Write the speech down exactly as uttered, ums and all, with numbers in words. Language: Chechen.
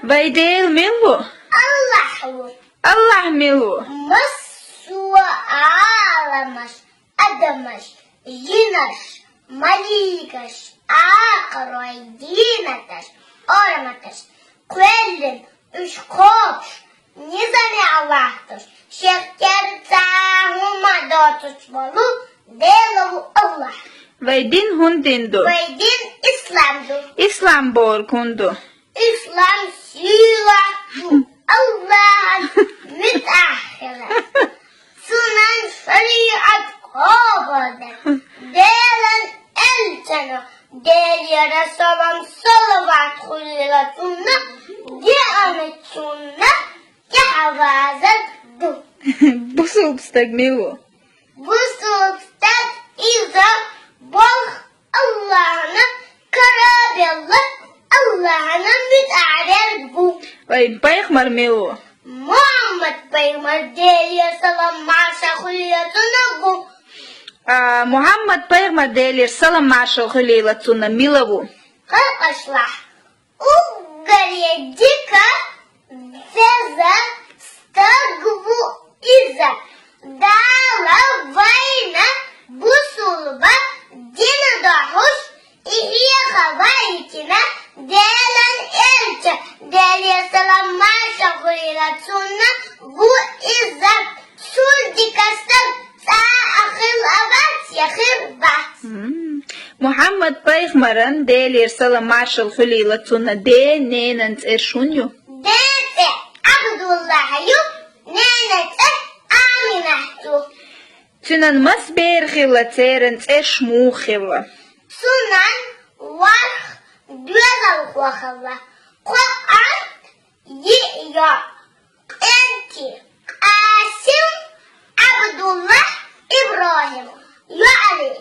Вай Даьла мила ву? Аллахь ву. Аллахь мила ву? Массо а Ӏаламаш, адамаш, жинаш, малейкаш, акхарой, дийнаташ, ораматаш, кхоьллина уьш кхобуш, низаме латтош, шех керта цхьа хӀума доцуш волу Даьла ву Аллахь. Вай дин хӀун дин ду? Вай дин ислам ду. Ислам бохург хӀун ду? Ислам сийлахь ду Аллахьан муьтӀахь хилар. Цуьнан шариӀат кхобар дар. Делан элчано, Делера салам-салават хуьлийла цунна, деана цунна тӀаьхьавазар ду. Бусулба стаг мила ву? Бусулба стаг иза болх Аллахьана карабелла, Аллахьана муьтӀахь верг ву. Вай пайхамар мила ву? Мухьаммад пайхамар, Делера салам-маршалла хуьлийла цунна, ву. А, Мухьаммад пайхамар, Делера салам-маршалла хуьлийла цунна, мила ву? Халкъашлахь уггаре дика, веза стаг ву иза. Дала вайна бусулба дин дохьуш, и хьеха вайтина Делан элча, Делера салам-маршалла хуьлийла цунна, ву иза. Цул дика стаг цкъа а хилла вац, я хир вац. М. Мухьаммад пайхамаран, Делера салам-маршалла хуьлийла цунна, ден, ненан цӀераш хӀун ю? Ден цӀе Ӏабдуллахь ю, ненан цӀе Аминат ю. Цуьнан маса бер хилла, церан цӀераш муха хилла? Цуьнан ворхӀ доьзалхо хилла. Кхо кӀант, йиъ йоӀ. КӀентий: Къасим, Ӏабдуллахь, ИбрахӀим. ЙоӀарий: